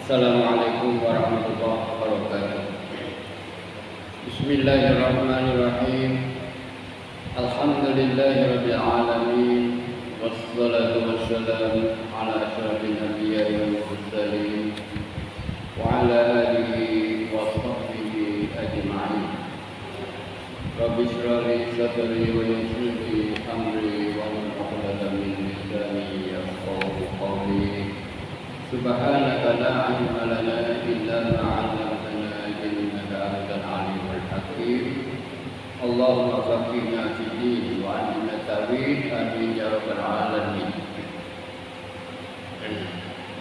السلام عليكم ورحمة الله وبركاته. بسم الله الرحمن الرحيم. الحمد لله رب العالمين. والصلاة والسلام على أشرف الأنبياء والمرسلين وعلى آله وصحبه أجمعين. رب اشرح لي صدري ويسر لي أمري واحلل عقدة من لساني يفقهوا قولي. سبحانك لا علم لنا إلا ما علمتنا إنك أنت العليم الحكيم. اللهم فقهنا في الدين وعلمنا التأويل. آمين يا رب العالمين.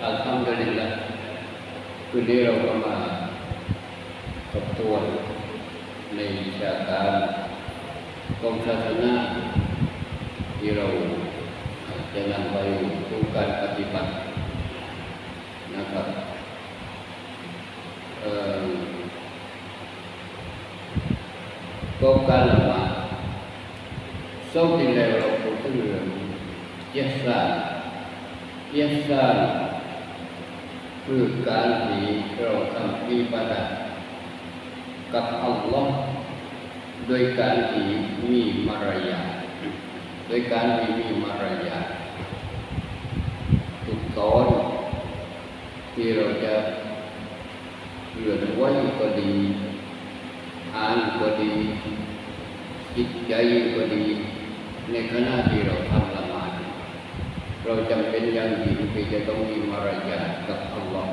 ອັນຮັມດູລິລລາ ຄືນນີ້ເຮົາກໍມາທົບທວນໃນວິຊາການຂອງສາສະໜາ ທີ່ເຮົາຈະນຳໄປສູ່ການປະຕິບັດນະຄັບ. ເອີ ກໍການລະໝາດ ເຊົ້າທີ່ແລ້ວເຮົາກໍເຖິງເລື່ອງອິຮຊານ. ອິຮຊານ ຄືການທີ່ເຮົາທຳອິບາດັດກັບອັລລອຮ ໂດຍການທີ່ມີມາລະຍາດ ໂດຍການທີ່ມີມາລະຍາດ ທຸກຕອນ ທີ່ເຮົາຈະເຄື່ອນໄຫວກໍດີ, ອ່ານກໍດີ, ຄິດໃຈກໍດີ, ໃນຂະນະທີ່ເຮົາທຳລະໝາດ, ເຮົາຈຳເປັນຢ່າງຍິ່ງທີ່ຈະຕ້ອງມີມາລະຍາດກັບອັລລອຮ.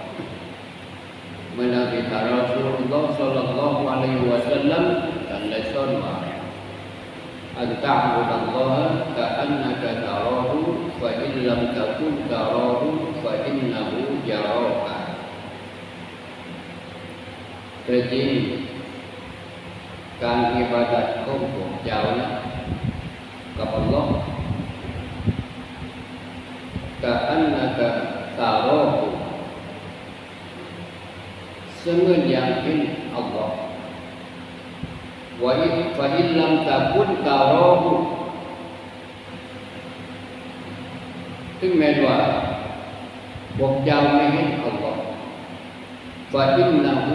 ເໝືອນດັ່ງທີ່ທ່ານ ຣະຊູລຸລລອຮ ສະລັລລອຮຸ ອະໄລຮິວະສັລລັມ ທ່ານໄດ້ສອນວ່າ أن تعبد الله كأنك تراه، فإن لم تكن تراه فإنه يراك. ແທ້ຈິງການອິບາດັດຂອງພວກເຈົ້ານະ ກັບອັລລອຮ كأنك تراه ສະເໝືອນຢ່າງເຫັນອັລລອຮ وإن، فإن لم تكن تراه ເຖິງແມ່ນວ່າພວກເຈົ້າໄມ່ເຫັນອັລລອຮ فإنه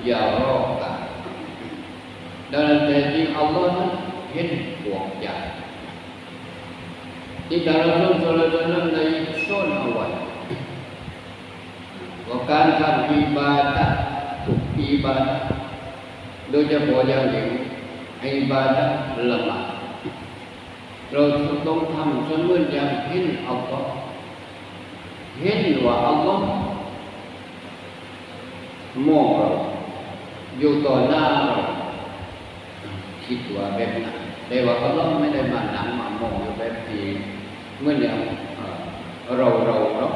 يراك ດັ່ງນັ້ນແທ້ຈິງອັລລອຮນັ້ນເຫັນພວກເຈົ້າ. ທີ່ທ່ານ ຣະຊູນ ສະລັລລອຮຸ ອະໄລຮິວະສັລລັມ ໄດ້ສອນເອົາໄວ້ ວ່າການທຳອິບາດັດ ທຸກອິບາດັດ ໂດຍສະເພາະຢ່າງຍິ່ງອິບາດັດລະໝາດ ເຮົາຕ້ອງທຳສະເໝືອນຢ່າງເຫັນອັລລອຮ ເຫັນວ່າອັລລອຮ ມອງເຮົາ ຢູ່ຕໍ່ໜ້າເຮົາ ຄິດວ່າແບບນັ້ນ ແຕ່ວ່າອັລລອຮໄມ່ໄດ້ມານັ່ງມາມອງຢູ່ແບບທີ່ເໝືອນຢ່າງ ເອີ ເຮົາເນາະ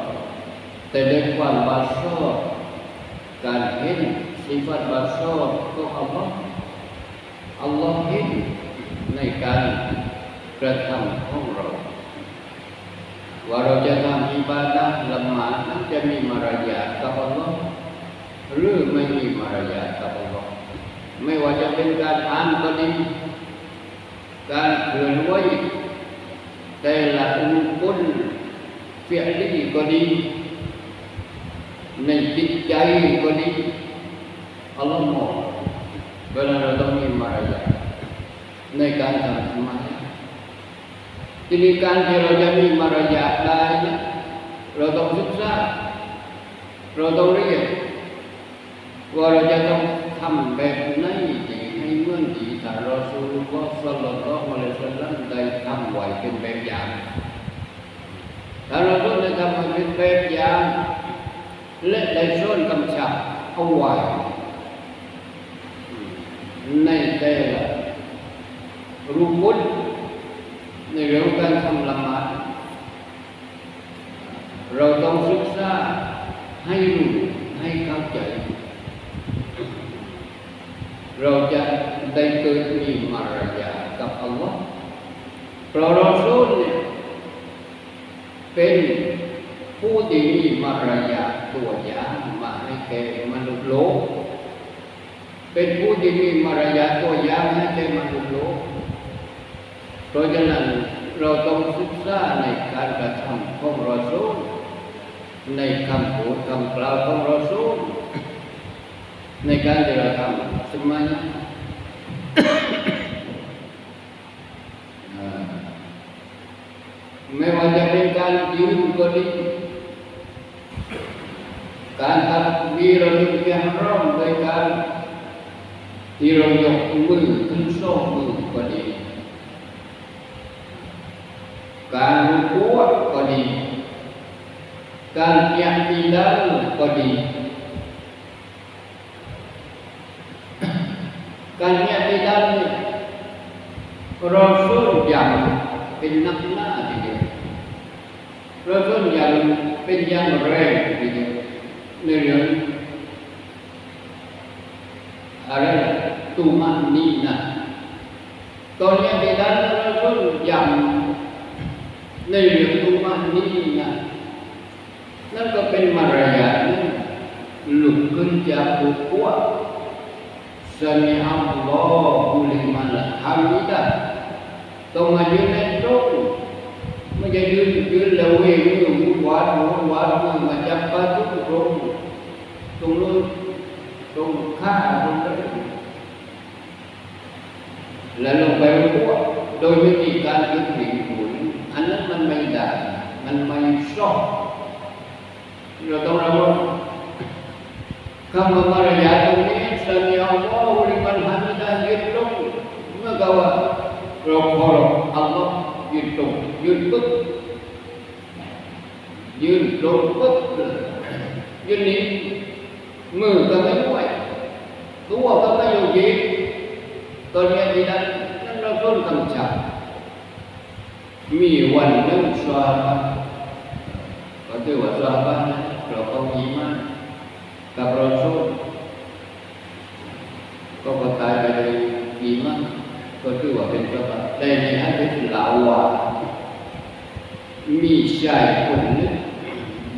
ແຕ່ດ້ວຍຄວາມບາຊອດ ການເຫັນ ຊິຟັດບາຊອດຂອງອັລລອຮ ອັລລອຮເຫັນໃນການກະທຳຂອງເຮົາ ວ່າເຮົາຈະທຳອິບາດັດລະໝາດນັ້ນ ຈະມີມາລະຍາດກັບອັລລອຮ ຫຼື ໄມ່ມີມາລະຍາດກັບອັລລອຮ ໄມ່ວ່າຈະເປັນການອ່ານກໍດີ ການເຄື່ອນໄຫວແຕ່ລະອຸຣຸກຸນ ຟິອລີກໍດີ ໃນຈິດໃຈກໍດີ ອັລລອຮມອງ ເວລາເຮົາຕ້ອງມີມາລະຍາດໃນການທຳສະມາທິ. ທີນີ້ການທີ່ເຮົາຈະມີມາລະຍາດໄດ້ນັ້ນ ເຮົາຕ້ອງສຶກສາ ເຮົາຕ້ອງຮຽນ ວ່າເຮົາຈະຕ້ອງທຳແບບໃດຈຶ່ງໃຫ້ເໝືອນທີ່ທ່ານ ຣະຊູລຸລລອຮ ສະລັລລອຮຸ ອະໄລຮິວະສັລລັມ ໄດ້ທຳໄວ້ເປັນແບບຢ່າງ. ທ່ານ ຣະຊູນ ໄດ້ທຳໄວ້ເປັນແບບຢ່າງ ແລະ ໄດ້ສອນກຳຊັບເອົາໄວ້ ໃນແຕ່ລະຣຸກຸນ ໃນເລື່ອງການທຳລະໝາດ ເຮົາຕ້ອງສຶກສາໃຫ້ຮູ້ ໃຫ້ເຂົ້າໃຈ ເຮົາຈະໄດ້ເກີດມີມາລະຍາດກັບອັລລອຮ ເພາະຣະຊູນນີ້ເປັນຜູ້ທີ່ມີມາລະຍາດຕົວຢ່າງມາໃຫ້ແກ່ມະນຸດໂລກ. ເປັນຜູ້ທີ່ມີມາລະຍາດຕົວຢ່າງໃຫ້ແກ່ມະນຸດໂລກ. ເພາະສະນັ້ນ ເຮົາຕ້ອງສຶກສາໃນການກະທຳຂອງຣະຊູນ ໃນຄຳພູດຄຳກ່າວຂອງຣະຊູລ ໃນການທີ່ເຮົາທຳສະມາຍະ ເອີ ແມ່ນວ່າຈະເປັນການຢືນກໍດີ, ການຕັກບີຣະຕຸນອິຮຣອມໂດຍການທີ່ເຮົາຍົກມືຂຶ້ນສອງມືກໍດີ, ການຣຸກູອະກໍດີ, ການອິອະຕິດາລກໍດີ, ການອິອະຕິດາລນີ້ ຣະຊູລຢຳເປັນໜັກໜາທີດຽວ, ຣະຊູລຢຳເປັນຢ່າງແຮງທີດຽວ ໃນເລື່ອງອະໄລ ຕຸມາະນີນະ. ຕອນອິອະຕິດາລ ຣະຊູລຢຳໃນເລື່ອງຕຸມາະນີນະ. ນັ້ນກໍເປັນມາລະຍາດໜຶ່ງ, ລຸກຂຶ້ນຈາກຜູ້ກວດ ສະມິອາລລອຮຸລິມັນຮະມິດາ, ຕ້ອງມາຢືນໃນຕົງ, ມັນຈະຢືນ, ຢືນແລ້ວເວມືວາດ, ວາດມືມາຈັບປະຕູຕົງ, ຕົງໂນ້ນ, ຕົງຂາ, ຕົງນັ້ນ ແລະ ລົງໄປຮູ້ຕົວໂດຍວິທີການຢຸດໜິ່ງຢູ່, ອັນນັ້ນມັນໄມ່ໄດ້, ມັນໄມ່ຊອບ. ເຮົາຕ້ອງລະວັງຄຳວ່າມາລະຍາດຕົງນີ້, ສະມິອາລລອຮຸລິມັນຮະມິດາ, ຢືນຕົງ, ເໝືອນກັບວ່າເຮົາເຄົາລົບອັລລອຮ, ຢືນຕົງ, ຢືນປຶກ. ຢືນຕົງປຶກເລີຍ, ຢືນນີ້ ມືກໍໄມ່ໝ່ວຍ, ຕົວກໍໄມ່ໂຍກເຢກ, ຕອນນີ້ທີ່ນັ້ນ ນັ້ນລະຊູລກຳຊັບ. ມີວັນໜຶ່ງ ຊະຫາບະ ກໍຖືວ່າຊະຫາບະນະ, ເພາະເຂົາອີມານກັບລະຊູລ. ກໍ ກໍຕາຍໄປໂດຍອີມານ, ກໍຖືວ່າເປັນຊະຫາບະ. ແຕ່ໃນຮະດີສລາວວ່າ ມີຊາຍຄົນໜຶ່ງ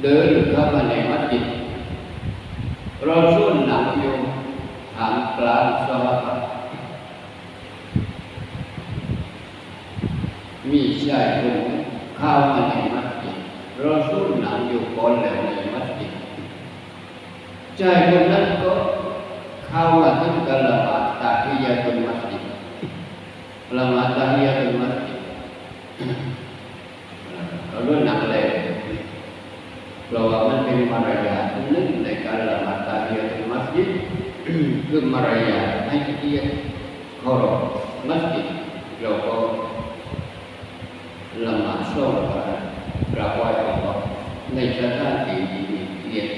ເດີນເຂົ້າມາໃນມັດຢິດ, ຣະຊູລນັ່ງຢູ່ທ່າມກາງຊະຫາບະ. ມີຊາຍຄົນໜຶ່ງເຂົ້າມາໃນມັດຢິດ, ຣະຊູລນັ່ງຢູ່ກ່ອນແລ້ວໃນມັດຢິດ. ຊາຍຄົນນັ້ນກໍເຂົ້າມາເຖິງກໍລະໝາດຕະຮິຍາຕຸນມັດຢິດ, ລະໝາດຕະຮິຍາຕຸນມັດຢິດ, ເອີ ເຮົາເອີ້ນນັກແລງ, ເພາະວ່າມັນເປັນມາລະຍາດໜຶ່ງໃນການລະໝາດຕະຮິຍາຕຸນມັດຢິດ, ຄືມາລະຍາດໃຫ້ກຽດເຄົາລົບມັດຢິດ, ແລ້ວກໍ ລະໝາດສອງລະກາດ ກາບໄຫວ້ອັລລອຮ ໃນສະຖານທີ່ທີ່ມີກຽດ,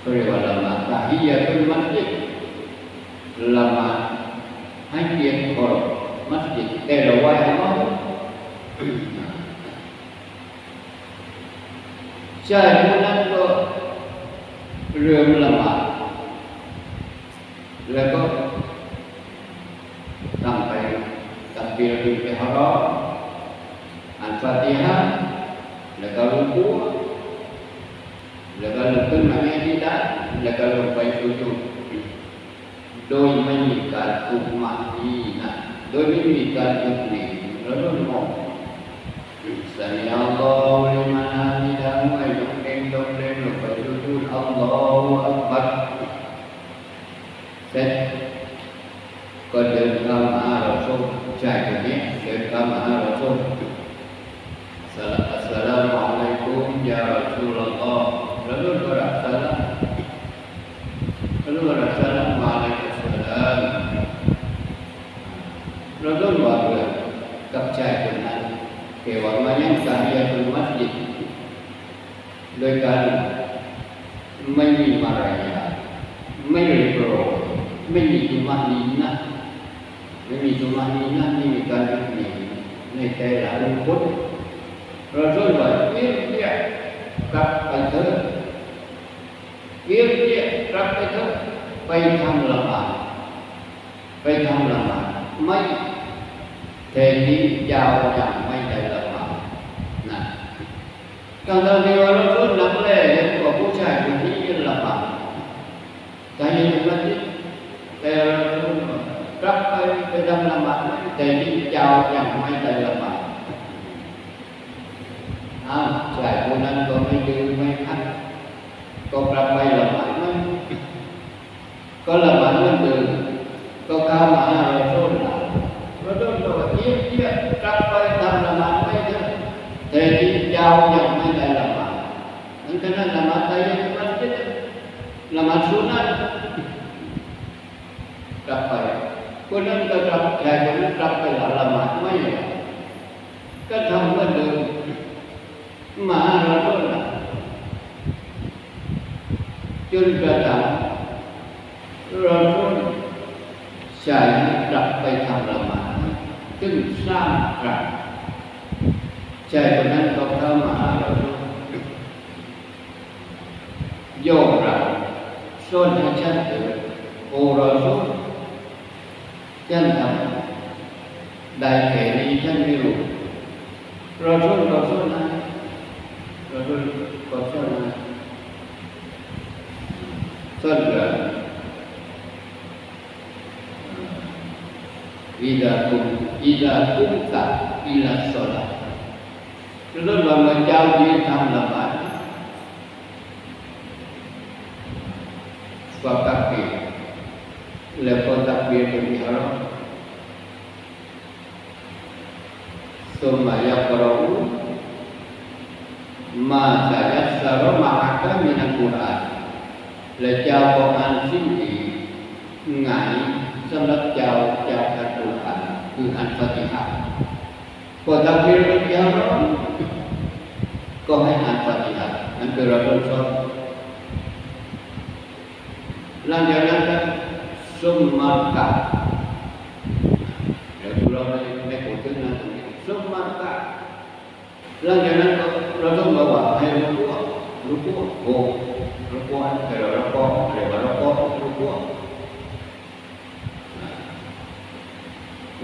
ເຂົາເອີ້ນວ່າລະໝາດຕະຮິຍາຕຸນມັດຢິດ, ລະໝາດໃຫ້ກຽດເຄົາລົບມັດຢິດ, ແຕ່ລະໄຫວ້ອັລລອຮ. ຊາຍຜູ້ນັ້ນກໍເລີ່ມລະໝາດ ແລ້ວກໍຕັ້ງໄປຕັກບີຣະຕຸນອິຮຣອມ, ອ່ານຟາຕິຮະ, ແລ້ວກໍຣຸກູ, ແລ້ວກໍລຸກຂຶ້ນມາໃນອິອະຕິດາລ, ແລ້ວກໍລົງໄປສຸຈູດ ໂດຍໄມ່ມີການຕຸມາະນີນະ, ໂດຍໄມ່ມີການຢຸດນິ່ງ ແລະ ລົດມອງ. ສະມິອາລລອຮຸລິມັນຮະມິດາ, ຫ້ວຍ ລົງເນັ່ງ ລົງເນັ່ງ ລົງໄປສຸຈູດ, ອັລລອຮຸອັກບັດ. ເສັດ ກໍເດີນເຂົ້າມາຫາຣະຊູລ, ຊາຍຄົນນີ້ເດີນເຂົ້າມາຫາຣະຊູລ. ສະລາ- ອັດສະລາມຸອະໄລກຸມ ຢາຣະຊູລອັລລອຮ. ລະລຸນກໍຮັບສະລາມ, ລະລຸນກໍຮັບສະລາມ, ວະອະໄລກຸມອັດສະລາມ. ລະລຸນວ່າເລື່ອງກັບຊາຍຄົນນັ້ນ ທີ່ວ່າມາຍັງຕະຮິຍາຕຸນມັດຢິດ ໂດຍການໄມ່ມີມາລະຍາດ, ໄມ່ຮຽບຮ້ອຍ, ໄມ່ມີຕຸມາະນີນະ, ໄມ່ມີຕຸມາະນີນະ, ໄມ່ມີການຢຸດນິ່ງໃນແຕ່ລະບຸກຄົນ. ລະຊູລວ່າ ອີຣຈິ ກັບໄປເທີ້, ອີຣຈິ ກັບໄປເທີ້, ໄປທຳລະໝາດ, ໄປທຳລະໝາດໃໝ່, ແທນທີ່ເຈົ້າຍັງໄມ່ໄດ້ລະໝາດນະ. ທັງໆທີ່ວ່າລະຊູລນັກແລເຫັນວ່າຜູ້ຊາຍຄົນນີ້ຢືນລະໝາດຕະຮິຍາຕຸນມັດຢິດ, ແຕ່ລະຊູລກັບໄປ ໄປທຳລະໝາດໃໝ່, ແຕ່ນີ້ເຈົ້າຍັງໄມ່ໄດ້ລະໝາດ. ອ້າວ ຊາຍຜູ້ນັ້ນກໍໄມ່ດື້ໄມ່ຂັດ, ກໍກັບໄປລະໝາດໃໝ່ ກໍລະໝາດເໝືອນເດີມ ກໍເຂົ້າມາຫາລອຊູນລະ ລອຊູນກໍວ່າ ເອີຍ ກັບໄປທຳລະໝາດໃໝ່ເດີ ແທ້ຈິງເຈົ້າຍັງບໍ່ໄດ້ລະໝາດ ອັນຂະນະລະໝາດຕະຮະຍາດມັດຈິດ ລະໝາດສຸນນະ ກັບໄປ ຄົນນັ້ນກໍກັບ ຊາຍຄົນນັ້ນກັບໄປລະໝາດໃໝ່ ກໍທຳເໝືອນເດີມ ມາຫາລອຊູນລະ ຈົນກະທັ້ງລອຊູນໃຫ້ກັບໄປທຳລະໝາດໃໝ່ ເຖິງສາມຄັ້ງ ຊາຍຄົນນັ້ນກໍເຂົ້າມາຫາລອຊູນ ຢອມຮັບ ສອນໃຫ້ສັນເທີນ ໂອລອຊູນ ສັນທຳໄດ້ແຄ່ນີ້ ສັນມີຮູ້ ລອຊູນກໍສອນໃຫ້ ລອຊູນກໍສອນໃຫ້ ສອນເພື່ອ إذا قم إذا قمت إلى الصلاة ລອຊູນວ່າເມື່ອເຈົ້າຢືນທຳລະໝາດ ຟະຕັກບີຣ ແລ້ວກໍຕັກບີຣເປັນອີຮອມ ثم يقرأ ما تيسر معك من القرآن ແລະເຈົ້າກໍອ່ານສິ່ງທີ່ງ່າຍສຳລັບເຈົ້າຈາກອັນກຸຣອານ ຄືອ່ານຟາຕິຮະ ພໍຕັກບີຣເປັນອີຮອມ ກໍໃຫ້ອ່ານຟາຕິຮະ ນັ້ນຄືລະດູນຊອນ ຫຼັງຈາກນັ້ນກໍ ثم اركع ແລ້ວຜູ້ເຮົາໄດ້ ໄດ້ໂກນເຖິງນັ້ນ ثم اركع ຫຼັງຈາກນັ້ນກໍລະດົມມາວ່າໃຫ້ລຸກຕົວະ ລຸກຕົວະ ໂກນ ລຸກຕົວະ ແຕ່ລະລະກໍ ແຕ່ລະລະກໍ ລຸກຕົວະ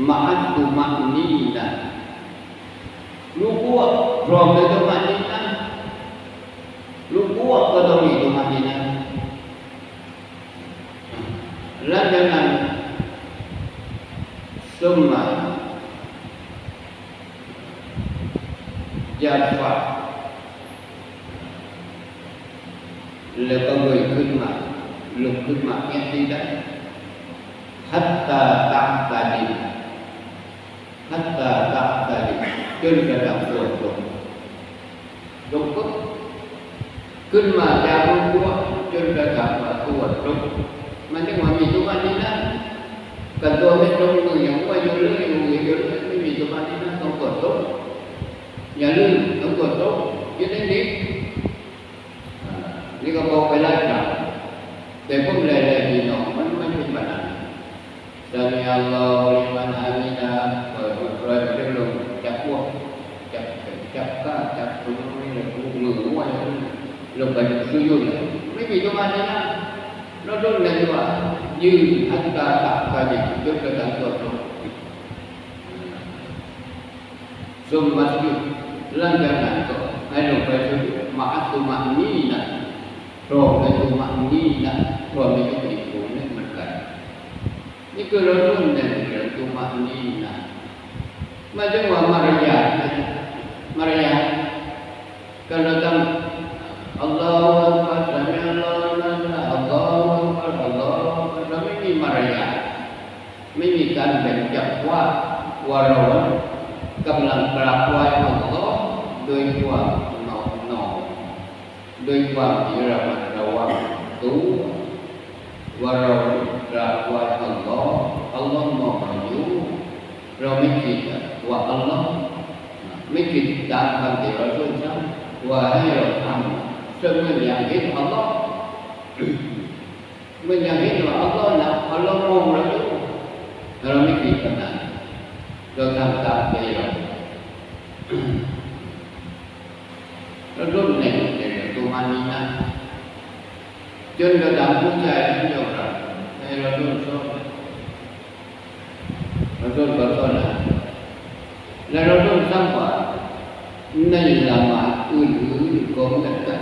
مع الطمأنينة ລຸກຕົວະ ພ້ອມດ້ວຍຕຸມານີນະ ລຸກຕົວະ ກໍຕ້ອງມີຕຸມານີນະ ຫຼັງຈາກນັ້ນ ثم يرفع ແລ້ວກໍເງີຍຂຶ້ນມາ ລຸກຂຶ້ນມາ اعتدال حتى تعتدل حتى تعتدل ຈົນກະທັ້ງຕົວະຕົງ ລົງປຶບ ຂຶ້ນມາຈາກລຸກຕົວະ ຈົນກະທັ້ງວ່າຕົວະຕົງ ມັນຈຶ່ງວ່າມີຕຸມານີນະ ກະຕົວະແມ່ນຕົງ ມືຍັງໄຫວຢູ່ເລີຍ ມືຢູ່ເລີຍ ໄມ່ມີຕຸມານີນະ ຕ້ອງຕົວະຕົງ ຢ່າລືມ ຕ້ອງຕົວະຕົງ ເຮັດຈັ່ງຊີ້ ອາ ນີ້ກໍບອກໄປຫຼາຍຄັ້ງ ແຕ່ຜົມແລໆ ພີ່ນ້ອງ ມັນ ມັນເປັນປານນັ້ນ. سمع الله لمن حمده ຂ້ອຍ ຂ້ອຍ ຂ້ອຍໄປເບິ່ງ ຈັບພວກ ຈັບ ຈັບກາ ຈັບຕົງນີ້ແຫຼະ ມືຫົວ ລົງໄປສຸຍູດ ແລ້ວໄມ່ມີຕົວມານີ້ນະ ລະດົນແມ່ນວ່າ ຢືນ حتى تعتدل ຈົນກະທັ້ງຕົວະຕົງ ثم اسجد ຫຼັງຈາກນັ້ນກໍໃຫ້ລົງໄປສຸຍູດ مع الطمأنينة ພ້ອມດ້ວຍ طمأنينة ພ້ອມດ້ວຍ ອີກຜູ້ໜຶ່ງເໝືອນກັນ. ນີ້ຄືລະດູນແມ່ນເລື່ອງຕຸມານີນະ ໝາຍເຖິງວ່າມາລະຍາດ ມາລະຍາດ ການລະຕັ້ງ ອັລລາຮຸອັກບັດ ສະມິອັລລາຮຸລິມານ ອັລລາຮຸອັກບັດ ອັລລາຮຸອັກບັດ ລະໄມ່ມີມາລະຍາດ ໄມ່ມີການແບ່ງຈັງຫວະ ວ່າເຮົາກຳລັງກາບໄຫວ້ອັລລາຮ໌ດ້ວຍຄວາມນອບນ້ອມ ດ້ວຍຄວາມທີ່ລະມັດລະວັງຕົວ ວ່າເຮົາກາບໄຫວ້ອັລລາຮ໌ ອັລລາຮ໌ມອງເຮົາຢູ່ ເຮົາໄມ່ຄິດວ່າອັລລາຮ໌ ໄມ່ຄິດຕາມຄຳທີ່ລະຊູນສັ່ງ ວ່າໃຫ້ເຮົາທຳສະເໝືອນຢ່າງເຫັນອັລລາຮ໌ ເໝືອນຢ່າງເຫັນວ່າອັລລາຮ໌ນະ ອັລລາຮ໌ມອງເຮົາຢູ່ ເຮົາໄມ່ຄິດປານນັ້ນ ເຮົາທຳຕາມໃຈເຮົາ. ລະດົນແໜ້ນໃຈຕົວມານີນະ ຈົນກະທັ້ງຜູ້ຊາຍນັ້ນຍອມຮັບໃຫ້ລະດົນສອນ ລະດົນກໍສອນນະ ແລະ ລະດົນສັ່ງວ່າ ໃນລະໝາດອື່ນໆກໍເໝືອນກັນ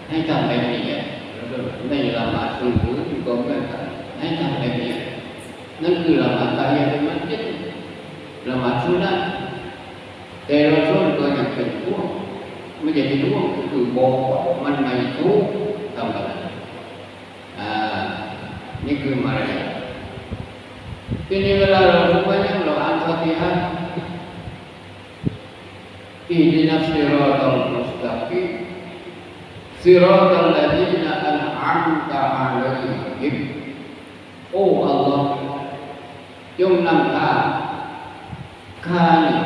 ໃຫ້ທຳແບບນີ້ແຫຼະ ລະດົນ ໃນລະໝາດອື່ນໆກໍເໝືອນກັນ ໃຫ້ທຳແບບນີ້ແຫຼະ ນັ້ນຄືລະໝາດຕະຮະຍາດມັດຈິດ ລະໝາດສຸນນະ ແຕ່ລະຊົນກໍຍັງເປັນຫ່ວງ ມັນຈະເປັນຫ່ວງ ຄືບອກວ່າມັນໄມ່ຖືກ ທຳມະດາ ອາ ນີ້ຄືມາລະຍາດ. ທີນີ້ເວລາເຮົາສະມາຍັງ ເຮົາອ່ານຟາຕິຮະ اهدنا الصراط المستقيم صراط الذين أنعمت عليهم ໂອ້ ອັລລອຮ ຈົ່ງນຳທາງຂ້ານີ້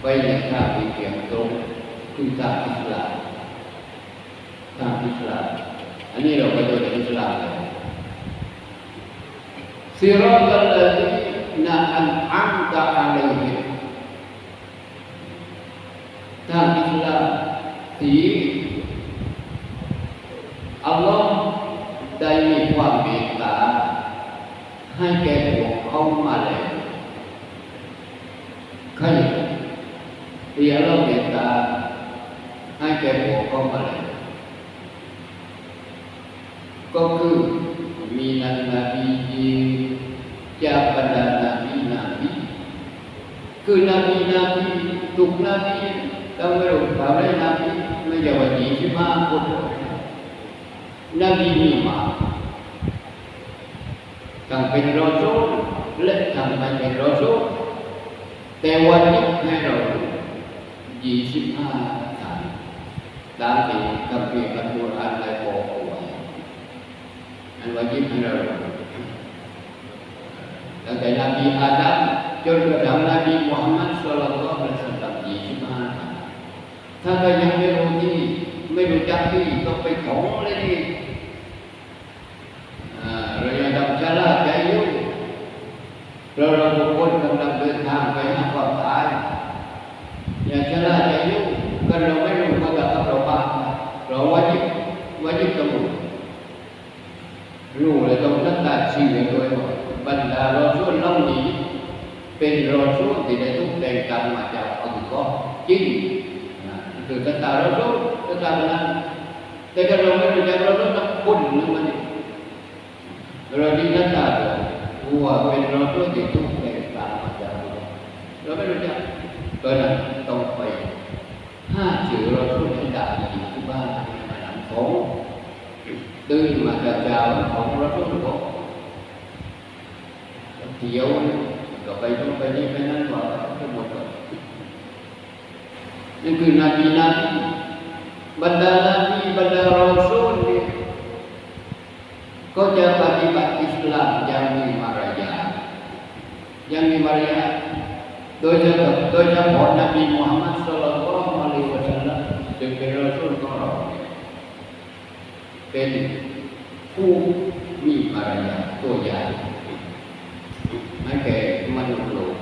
ໄປໃນທາງທີ່ທຽງຕົງ ຄືທາງອິດສະລາມ ທາງອິດສະລາມ. ອັນນີ້ເຮົາກໍຢູ່ໃນອິດສະລາມແລ້ວ. صراط الذين أنعمت عليهم ທາງອິດສະລາມທີ່ອັລລອຮ ໄດ້ມີຄວາມເມດຕາໃຫ້ແກ່ພວກເຂົາມາແລ້ວ. ໃຄທີ່ອັລລອຮ ເມດຕາໃຫ້ແກ່ພວກເຂົາມາແລ້ວ ກໍຄື من النبيين ຈາກບັນດານະບີ ນະບີ ຄືນະບີ ນະບີ ທຸກນະບີ ຕ້ອງໄດ້ຮູ້ ຖ້າໄດ້ນະບີ ແມ່ນຈະວ່າສີ່ສິບຫ້າຄົນ ນະບີມີມາ ທັງເປັນຣອຊູລ ແລະ ທັງບໍ່ແມ່ນຣອຊູລ ແຕ່ວ່າຍິບໃຫ້ເຮົາສີ່ສິບຫ້າທ່ານ ຕາມທີ່ຄຳພີອັນກຸຣອານໄດ້ບອກເອົາໄວ້ ອັນວ່າຍິບໃຫ້ເຮົາ ຕັ້ງແຕ່ນະບີອາດັມ ຈົນກະທັ້ງນະບີມຸຮັມມັດ ສະລັລລອຮຸອະໄລຮິວະຊັມ ສີ່ສິບຫ້າທ່ານ. ຖ້າໃຜຍັງບໍ່ຮູ້ທີ່ ບໍ່ຮູ້ຈັກທີ່ ຕ້ອງໄປທ່ອງເລີຍນີ້. ອາ ເຮົາຍັງຊະລາໃຈຢູ່ ເພາະເຮົາທຸກຄົນກຳລັງເດີນທາງໄປຫາຄວາມຕາຍ. ຍັງຊະລາໃຈຢູ່ ຄັນເຮົາບໍ່ຮູ້ກໍຕ້ອງເອົາເຮົາບາບ ເຮົາວາຈິບ ວາຈິບຕ້ອງຮູ້ ຮູ້ແລ້ວຕ້ອງສັດທາເຊື່ອໂດຍວ່າ ບັນດາຣອຊູລເຫຼົ່ານີ້ ເປັນຣອຊູລທີ່ໄດ້ຖືກແຕ່ງຕັ້ງມາຈາກອັລລອຮ໌ຈິງ ນະ ຄືສັດທາຣອຊູລ ສັດທາເທົ່ານັ້ນ. ແຕ່ຄັນເຮົາບໍ່ຮູ້ຈັກຣອຊູລຈັກຄົນໜຶ່ງມານີ້ ເຮົາຊິສັດທາວ່າເປັນຣອຊູລທີ່ຖືກແຕ່ງຕັ້ງມາຈາກອັລລອຮ໌ ເຮົາບໍ່ຮູ້ຈັກ ເພາະນັ້ນຕ້ອງໄປຫາເຈີຣອຊູລໃຫ້ໄດ້ທີ່ບ້ານ ໃນນາມຂອງ ຕື່ນມາແຕ່ເຊົ້າຂອງຣອຊູລ ກໍທ່ຽວ ກໍໄປໂນ່ນໄປນີ້ໄປນັ້ນ ວ່າໄປໝົດ. ນັ້ນຄືນະບີ ນະບີ ບັນດານະບີ ບັນດາຣອຊູລນີ້ ກໍຈະປະຕິບັດອິດສະລາມຢ່າງມີມາລະຍາດ ຢ່າງມີມາລະຍາດ ໂດຍສະເພາະ ໂດຍສະເພາະນະບີມຸຮັມມັດ ສະລັລລອຮຸອະໄລຮິວະຊັມ ຊຶ່ງເປັນຣອຊູລຂອງເຮົາ ເປັນຜູ້ມີມາລະຍາດຕົວຢ່າງໃຫ້ແກ່ມະນຸດໂລກ.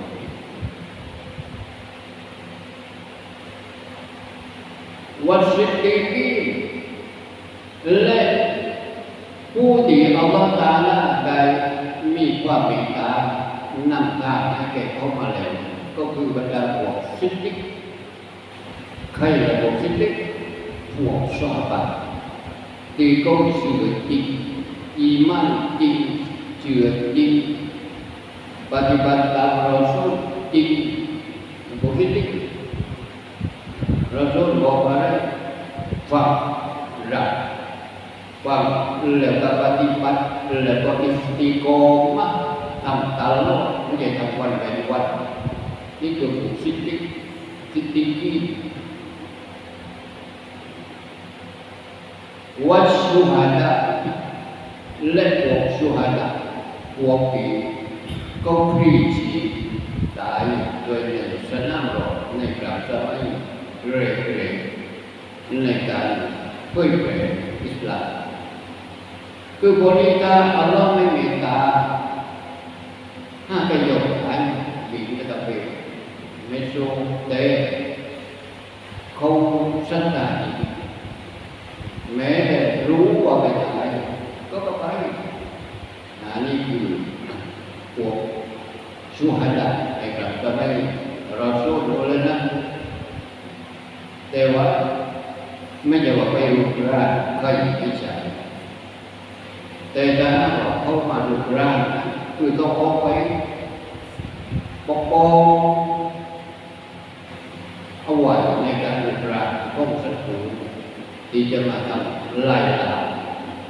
ວັດສິດດີກ ແລະ ຜູ້ທີ່ອັລລອຮຕະອາລາໄດ້ມີຄວາມເມດຕານຳທາງໃຫ້ແກ່ເຂົາມາແລ້ວ ກໍຄືບັນດາພວກສິດດີກ ໃຄລະພວກສິດດີກ ພວກຊະຫາບາ ທີ່ເຂົາເຊື່ອຈິງ ອີມານຈິງ ເຊື່ອຈິງ ປະຕິບັດຕາມຣອຊູລຈິງ ພວກສິດດີກ. ຣອຊູລບອກວ່າ ຟັງ ຮັບ ຟັງ ແລ້ວກໍປະຕິບັດ ແລ້ວກໍອິດຕິກອມະ ທັງຕະຫຼອດ ບໍ່ໃຊ່ທັງວັນເວັ້ນວັນ. ນີ້ຄືຜູ້ສິດດີກ ສິດດີກ ວັດຊະຫາດາ ແລະ ພວກຊະຫາດາ ພວກທີ່ເຂົາພລີຊີບຕາຍດ້ວຍໃນສະໜາມລົບໃນກາງສະໄໝແລກໆ ໃນການເຜີຍແຜ່ອິດສະລາມ. ຄືພວກນີ້ ຖ້າອັລລອຮໄມ່ເມດຕາ ຫາກະຍອມຕາຍ ບິນແລ້ວກໍໄປເມັດໂຊ ແຕ່ ເຂົາສັດທາດີ ແມ້ແຕ່ຮູ້ວ່າເປັນຈັ່ງໃດ ກໍ ກໍໄປ. ອັນນີ້ຄືພວກຊະຫາດາໃນກາງສະໄໝຣອຊູລ ແລະ ນະ ແຕ່ວ່າ ແມ່ນຈະວ່າໄປລຸກລານໃຜໃນໃຈ ແຕ່ຖ້າຫາກວ່າເຂົາມາລຸກລານ ຄືຕ້ອງອອກໄປປົກປ້ອງ ເອົາໄວ້ໃນການລຸກລານຂອງສັດຕູທີ່ຈະມາທຳລາຍລ້າງ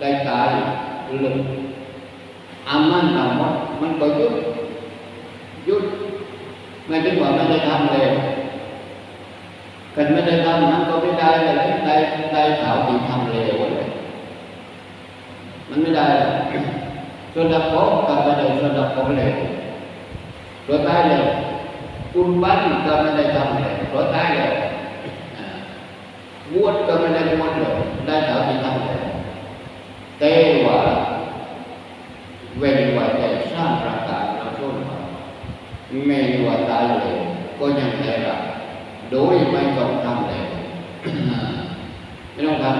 ໄດ້ຕາຍລົງ ອາມານທັງໝົດມັນກໍຢຸດ, ຢຸດ ໝາຍເຖິງວ່າມັນໄດ້ທຳແລ້ວ. ຄັນມັນໄດ້ທຳ ມັນກໍໄດ້ໄດ້ແລ້ວ, ໄດ້ ໄດ້ເທົ່າທີ່ທຳແລ້ວແຫຼະ. ມັນໄດ້ ສ່ວນດາກອກກໍໄດ້ສ່ວນດາກອກແລ້ວ, ຕົວຕາຍແລ້ວ. ບຸນບັນກໍໄດ້ທຳແລ້ວ, ຕົວຕາຍແລ້ວ. ອ່າ ບວດກໍໄດ້ບວດແລ້ວ, ໄດ້ເທົ່າທີ່ທຳແລ້ວ. ແຕ່ວ່າ ເວັ້ນໄວ້ແຕ່ສາມປະການ ລາວສອນວ່າ ແມ່ນວ່າຕາຍແລ້ວກໍຍັງໄດ້ຮັບ ໂດຍໄມ່ຕ້ອງທຳແລ້ວ. ໄມ່ຕ້ອງທຳ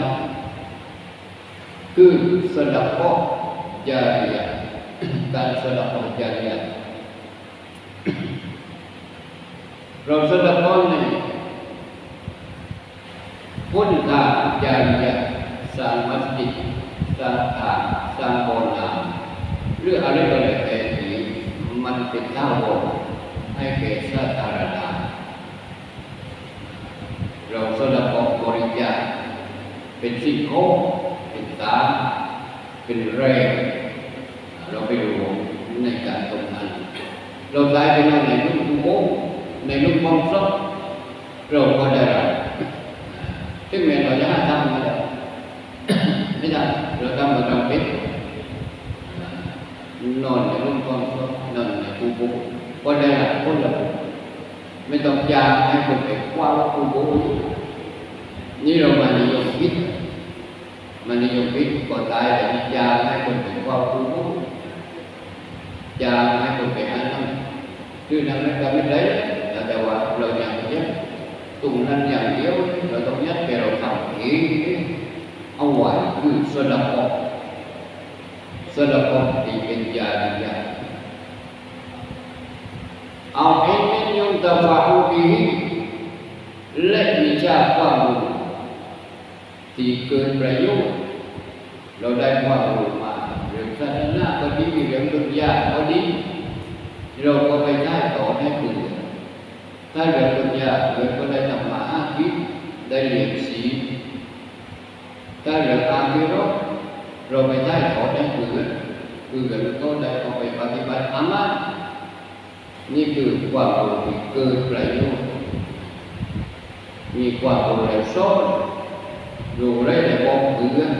ຄືສະດະເຄາະຈາຣິຍະ, ການສະດະເຄາະຈາຣິຍະ. ເຮົາສະດະເຄາະນີ້ ຜົນທານຈາຣິຍະ, ສ້າງມັດຈິດ, ສ້າງທານ, ສ້າງບໍ່ນ້ຳ ຫຼື ອະໄລກໍແລ້ວແຕ່ທີ່ມັນເປັນຖາວອນໃຫ້ແກ່ສາທາລະນະ. ປັນສິ່ງຂອງ ເປັນຕາ ເປັນແຮງ ເຮົາໄປຫຼວງໃນການຕົງນັ້ນ ເຮົາຕາຍໄປນອນໃນຫຼຸມພູໂບ ໃນຫຼຸມຄວາມເສົ້າ ເຮົາກໍໄດ້ຮັບ ເຖິງແມ່ນເຮົາຈະຫາທຳມາແລ້ວ ໄມ່ໄດ້ ເຮົາທຳບໍ່ຈຳເປັນ ນອນໃນຫຼຸມຄວາມເສົ້າ ນອນໃນພູໂບ ກໍໄດ້ຮັບຜົນລະບຸ ໄມ່ຕ້ອງຈ້າງໃຫ້ຄົນໄປເຝົ້າພູໂບ ນີ້ເຮົາມານິຍົມຜິດ ມານິຍົມຜິດ ກໍຕາຍແລ້ວນີ້ຈ້າງໃຫ້ຄົນໄປເຝົ້າພູໂບ ຈ້າງໃຫ້ຄົນໄປຫານຳ ຄືນຳນັ້ນກໍແມ່ນໄດ້ ແຕ່ວ່າເຮົາຍັງບໍ່ຢາກຕົງນັ້ນຢ່າງດຽວ ເຮົາຕ້ອງຍັດແຕ່ເຮົາທຳເອງເດ້ ເອົາໄວ້ຄືສະດະເກາະ ສະດະເກາະທີ່ເປັນຈາລິຍະ أو علم ينتفع به ແລະ ວິຊາຄວາມຮູ້ທີ່ເກີດປະໂຫຍດ ເຮົາໄດ້ຄວາມຮູ້ມາ ເລື່ອງສາສະໜາກໍດີ ເລື່ອງດຸນຍາກໍດີ ເຮົາກໍໄປຖ່າຍທອດໃຫ້ຜູ້ອື່ນ ຖ້າເລື່ອງດຸນຍາ ເຮົາກໍໄດ້ທຳມາຫາກິນ ໄດ້ລ້ຽງຊີບ ຖ້າເລື່ອງອາຄີເຣາະ ເຮົາໄປຖ່າຍທອດໃຫ້ຜູ້ອື່ນ ຜູ້ອື່ນກໍໄດ້ເອົາໄປປະຕິບັດອາມານ ນີ້ຄືຄວາມຮູ້ທີ່ເກີດປະໂຫຍດ ມີຄວາມຮູ້ແລ້ວສອນ ຮູ້ແລ້ວບອກເພື່ອນ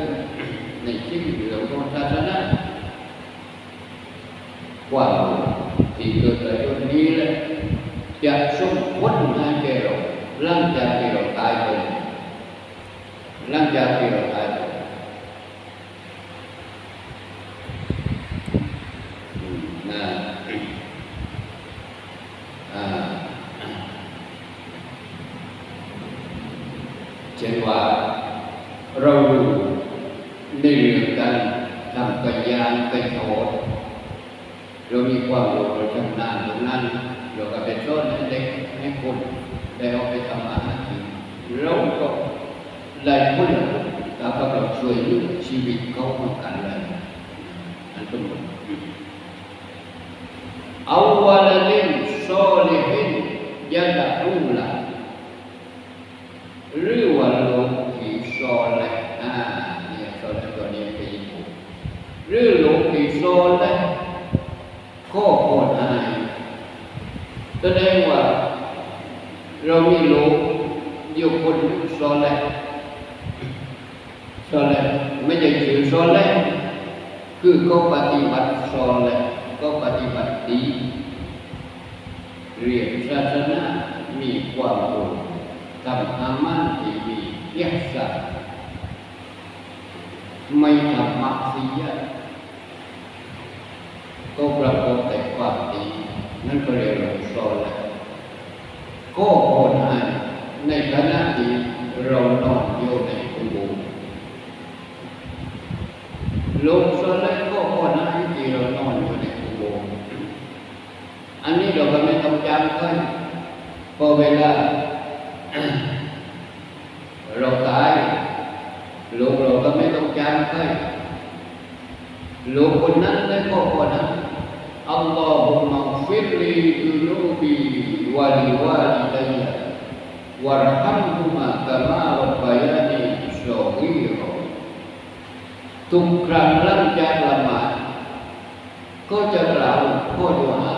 ໃນສິ່ງເລື່ອງຂອງສາສະໜາ ຄວາມຮູ້ທີ່ເກີດປະໂຫຍດນີ້ແຫຼະ ຈະສົ່ງຜົນໃຫ້ແກ່ເຮົາ ຫຼັງຈາກທີ່ເຮົາຕາຍໄປແລ້ວ ຫຼັງຈາກທີ່ເຮົາຕາຍໄປແລ້ວ ອືມ ນະ ອ່າ ເຊັ່ນວ່າ ເຮົາຮູ້ໃນເລື່ອງການທຳໄກ່ຍ່າງໄກ່ທອດ ເຮົາມີຄວາມຮູ້ ເຮົາຊຳນານຕົງນັ້ນ ເຮົາກໍໄປສອນໃຫ້ເດັກໃຫ້ຄົນໄດ້ເອົາໄປທຳມາຫາກິນ ເຮົາກໍໄດ້ຜົນລະບຸ ເທົ່າກັບເຮົາຊ່ວຍເຫຼືອຊີວິດເຂົານຳກັນແລ້ວ ອັນສົມມຸດ أو ولد صالح يدعو له ຫຼືວ່າລູກທີ່ຊອແລະ ອາ ນີ້ຊອແລະ ຕົວນີ້ເປັນອີກຜູ້ ຫຼືລູກທີ່ຊອແລະ ຂໍພອນໃຫ້ ສະແດງວ່າເຮົາມີລູກຢູ່ຄົນໜຶ່ງຊອແລະ ຊອແລະ ແມ່ນຈະຊື່ຊອແລະ ຄືເຂົາປະຕິບັດຊອແລະ ເຂົາປະຕິບັດດີ ຮຽນສາສະໜາ ມີຄວາມຮູ້ ທຳອາມານທີ່ມີ ອີຫຊານ ໄມ່ທຳມະຊີຍາດ ກໍປະກອບແຕ່ຄວາມດີ ນັ້ນກໍຮຽກວ່າຊອແລະ ກໍພອນໃຫ້ໃນຂະນະທີ່ເຮົານອນຢູ່ໃນກຸໂບ ລູກຊອແລະກໍພອນໃຫ້ທີ່ເຮົານອນຢູ່ໃນກຸໂບ ອັນນີ້ເຮົາກໍແມ່ນຕ້ອງຈຳໄວ້ ເພາະເວລາ ເຮົາຕາຍ ລູກເຮົາກໍແມ່ນຕ້ອງຈາກໄປ ລູກຄົນນັ້ນໄດ້ຂໍພອນນຳ اللهم اغفر لي ذنوبي ولوالدي وارحمهما كما ربياني صغيرا ທຸກຄັ້ງຫຼັງຈາກລະໝາດ ກໍຈະກ່າວຂໍດຸອາ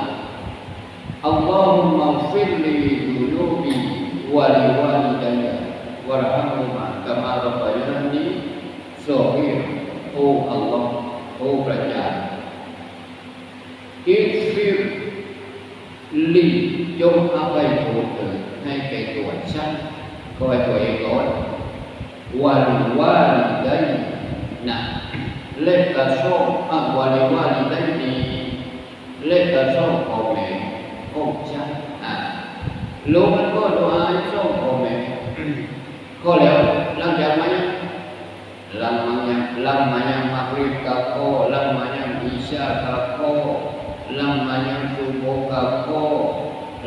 اللهم اغفر لي ذنوبي ولوالدي وارحمهما كما ربياني صغيرا ໂອ້ອັລລອຮ ໂອ້ພະເຈົ້າ اغفر لي ຈົ່ງອະໄພໂທດເທີ້ນ ໃຫ້ແກ່ຕົວສັນ ຂໍໃຫ້ຕົວເອງລອດ ولوالدي ນະ ແລະກະສອງ ولوالدين ແລະກະສອງພໍ່ແມ່ຂອງສັນ ອາ ລູກມັນກໍດູອາໃຫ້ສອງພໍ່ແມ່ ຂໍແລ້ວ ຫຼັງຈາກມາຍັງ ຫຼັງມາຍັງ ຫຼັງມາຍັງມັກຣິບກະຂໍ ຫຼັງມາຍັງອີຊາກະຂໍ ຫຼັງມາຍັງຊຸໂບກະຂໍ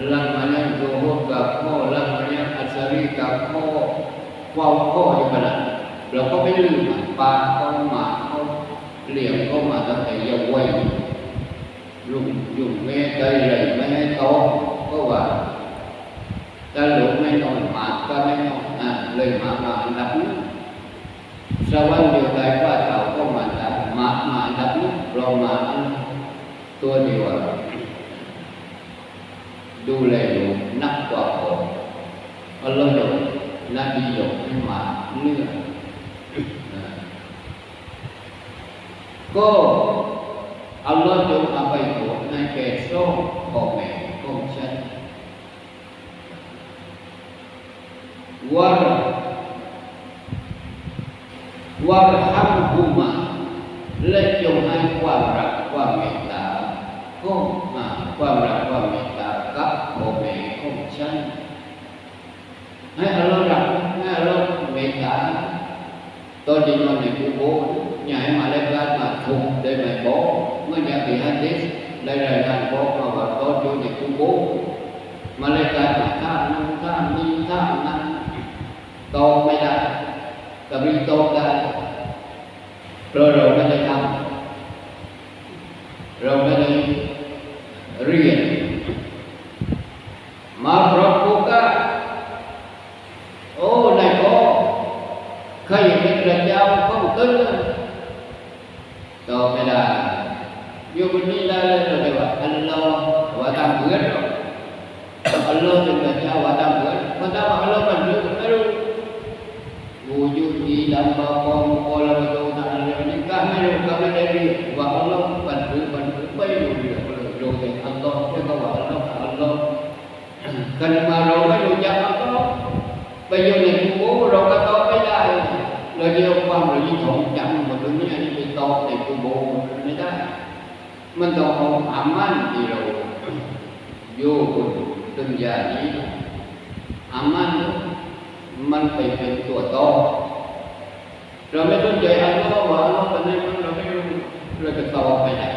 ຫຼັງມາຍັງຊູໂຮດກະຂໍ ຫຼັງມາຍັງອັດສະຣີກະຂໍ ເວົ້າຂໍຢູ່ປານນັ້ນ ແລ້ວກໍໄປລືມປາເຂົາ ໝາເຂົາ ລ້ຽງເຂົາມາຕັ້ງແຕ່ເຍົາະໄວ ລຸງ ລຸງແມ່ໃຈໄຫຼໄມ່ໃຫ້ຕອບ ເພາະວ່າ ຕາລູກໄມ່ນອນ ໝາກະໄມ່ນອນ ນະ ເລີຍມາ ມາອັນດັບໜຶ່ງ. ສະຫວັນຢູ່ໃຕ້ຝ່າເທົ້າຂອງມານດາ, ໝາກໝາດັບໜຶ່ງ, ເພາະໝາອັນຕົວທີ່ວ່າດູແລໜູໜັກກວ່າພໍ່. ອັນລະຍົກໜ້າທີ່ຍົກໃຫ້ໝາເໜືອ. ກໍອັນລະຈົ່ງເອົາໄປໂປດໃຫ້ແກ່ສອງພໍ່ແມ່ຂອງສັນ. ວາ ວາຣະຮັມຮຸມາ ແລະ ຈົ່ງໃຫ້ຄວາມຮັກຄວາມເມດຕາຂອງ ອາ ຄວາມຮັກຄວາມເມດຕາກັບພໍ່ແມ່ຂອງສັນ. ໃຫ້ອັລລອຮ໌ຮັກ ໃຫ້ອັລລອຮ໌ເມດຕາ. ຕອນທີ່ນອນໃນກຸໂບ ຢ່າໃຫ້ມາລາຍການມາທຸບໄດ້ໄໝບໍ? ເມື່ອຢາກໄປຮັດດິດ ໄດ້ລາຍງານບອກມາວ່າ ຕອນຢູ່ໃນກຸໂບ ມາລາຍການມາຖາມນັ້ນຖາມນີ້ຖາມນັ້ນ ຕອບໄມ່ໄດ້ ກໍບໍ່ໄດ້ຕອບໄດ້ ເພາະເຮົາໄມ່ໄດ້ທຳ ເຮົາໄມ່ໄດ້ຮຽນ. ມາຣັບບຸກະ ໂອ້ ນາຍພໍ່ ໃຜເປັນພະເຈົ້າຂອງຕົນ? ຕອບໄມ່ໄດ້. ຢູ່ບົດນີ້ໄດ້ແລ້ວ ເຂົາເອີ້ນວ່າອັລລອຮ໌ ວ່າຕາມເພື່ອນເນາະ. ອັລລອຮ໌ເປັນພະເຈົ້າ ວ່າຕາມເພິ່ນ ເພິ່ນຖາມວ່າອັລລອຮ໌ບັນທຶກບໍ່? ບໍ່ຮູ້. ຢູ່ດີດຳບາປອງ ບໍ່ລະມະໂດທະອັນເລີຍນີ້ ກະໄມ່ຮູ້ ກະໄມ່ໄດ້ຮຽນວ່າອັລລອຮ໌ບັນທຶກ ບັນທຶກໄປຢູ່ເລື່ອງເລີຍ ໂດຍແຕ່ອັລລອຮ໌ ເອີ້ນວ່າອັລລອຮ໌ ອັລລອຮ໌. ຄັນວ່າເຮົາໄມ່ຮູ້ຈັກອັລລອຮ໌ ໄປຢູ່ໃນກຸໂບ ເຮົາກະຕອບໄມ່ໄດ້. ແລ້ວດຽວຄວາມເຮົາຊິທ່ອງຈຳວ່າໂຕນີ້ ອັນນີ້ໄປຕອບໃນກຸໂບ ມັນໄມ່ໄດ້. ມັນຕ້ອງເອົາອາມັນທີ່ເຮົາຢູ່ບົນດຸນຍານີ້ ອາມັນມັນໄປເປັນຕົວຕອບ. ເຮົາໄມ່ສົນໃຈອັນນັ້ນວ່າອັນນັ້ນເປັນແນວນັ້ນ ເຮົາໄມ່ຮູ້ ເຮົາກະຕອບໄມ່ໄດ້.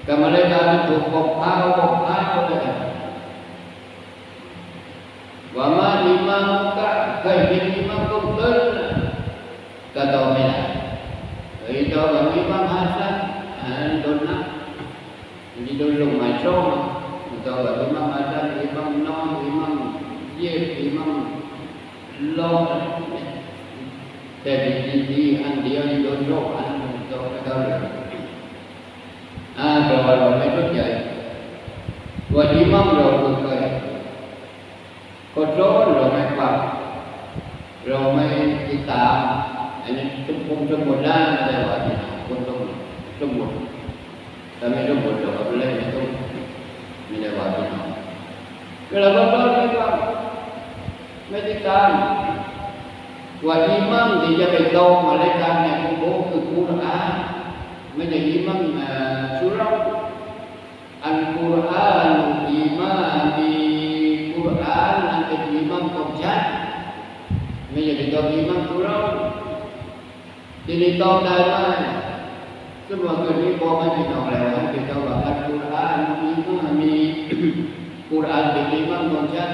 ກະມາລາຍການມັນຖືກບອກຂ່າວ ບອກຂ່າວໄປ. ວ່າມາອີມາມກະ ໃຜເປັນອີມາມຂອງເພິ່ນ? ກະຕອບໄມ່ໄດ້. ເອີຍ ຕອບວ່າອີມາມຮະຊັນ ອັນນັ້ນດົນນະ ອັນນີ້ດົນລົງມາສອງ. ຕອບວ່າອີມາມຮະຊັນ ອີມາມນອນ ອີມາມເຢັບ ອີມາມລອງ ແຕ່ດີໆ ອັນດຽວນີ້ດົນສອງອັນ ຕອບໄປເທົ່າໃດ. ອາ ແປວ່າເຮົາໄມ່ສົນໃຈວ່າອີມາມເຮົາຄືໃຜ. ເຂົາສອນ ເຮົາໄມ່ຟັງ ເຮົາໄມ່ຕິດຕາມ. ອັນນີ້ສົມມຸດນະ ໄດ້ວ່າພີ່ນ້ອງ ຄົນສົມມຸດ ສົມມຸດ ແຕ່ໄມ່ສົມມຸດ ເຮົາກະບໍ່ໄດ້ສົມມຸດ ມີແຕ່ວ່າພີ່ນ້ອງ ເວລາເຂົາສອນ ໄມ່ຟັງ ໄມ່ຕິດຕາມ. ວ່າອີມາມທີ່ຈະໄປຕອບມາລາຍການໃນກຸໂບຄືກຸຣອານ ແມ່ນແຕ່ອີມາມ ເອີ ຊຸລາ ອັນກຸຣອານອີມາມີ ກຸຣອານນັ້ນເປັນອີມາມຂອງສັນ ແມ່ນຢ່າໄປຕອບອີມາມກຸຣອານ. ທີນີ້ຕອບໄດ້ໄໝ? ສົມມຸດວ່າຄືນີ້ບອກໃຫ້ພີ່ນ້ອງແລ້ວ ໃຫ້ໄປຕອບວ່າອັນກຸຣອານອີມາມີ ກຸຣອານເປັນອີມາມຂອງສັນ.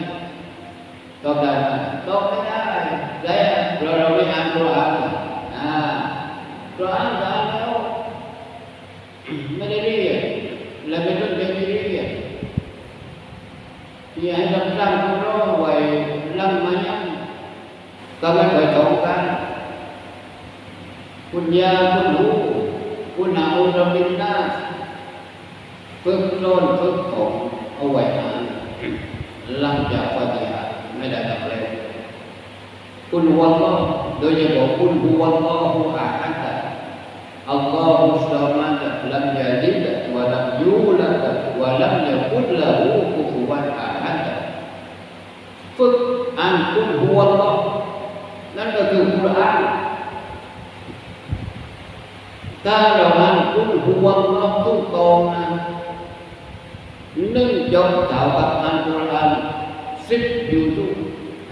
ຕອບໄດ້ໄໝ? ຕອບໄມ່ໄດ້. ແຕ່ເຮົາໄດ້ອ່ານກຸຣອານ ອາ ກຸຣອານກະອ່ານແລ້ວ ໄມ່ໄດ້ຮຽນ ແລະ ໄມ່ສົນໃຈທີ່ຮຽນ. ທີ່ໃຫ້ຮັກສາຄຸນໂລໄວ້ຫຼັງມາຍັງ ກະແມ່ນໄວ້ຕ້ອງການ ຄຸນຍາ ຄຸນຮູ້ ຄຸນອາອຸລະບິນນາ ຝຶກຝົນຝຶກຝົນເອົາໄວ້ອ່ານ ຫຼັງຈາກຟາຕິຮະ ໄມ່ໄດ້ນັກແລງ. ຄຸນຮວະລອ ໂດຍສະເພາະຄຸນຮວະລອຮຸອາຮັດ ອັລລອຮຸສຊະມັດ ລຳຢະລິດ ວະລຳຢູລະດ ວະລຳຍະກຸນລະຫູກຸຟຸວັນອາຮັດ. ຝຶກອ່ານຄຸນຮຸວະລອ ນັ້ນກະຄືກຸຣອານ. ຖ້າເຮົາອ່ານຄຸນຮຸວະລອຖືກຕ້ອງນະ ໜຶ່ງຈົບເທົ່າກັບອ່ານກຸຣອານສິບຈຸຊູ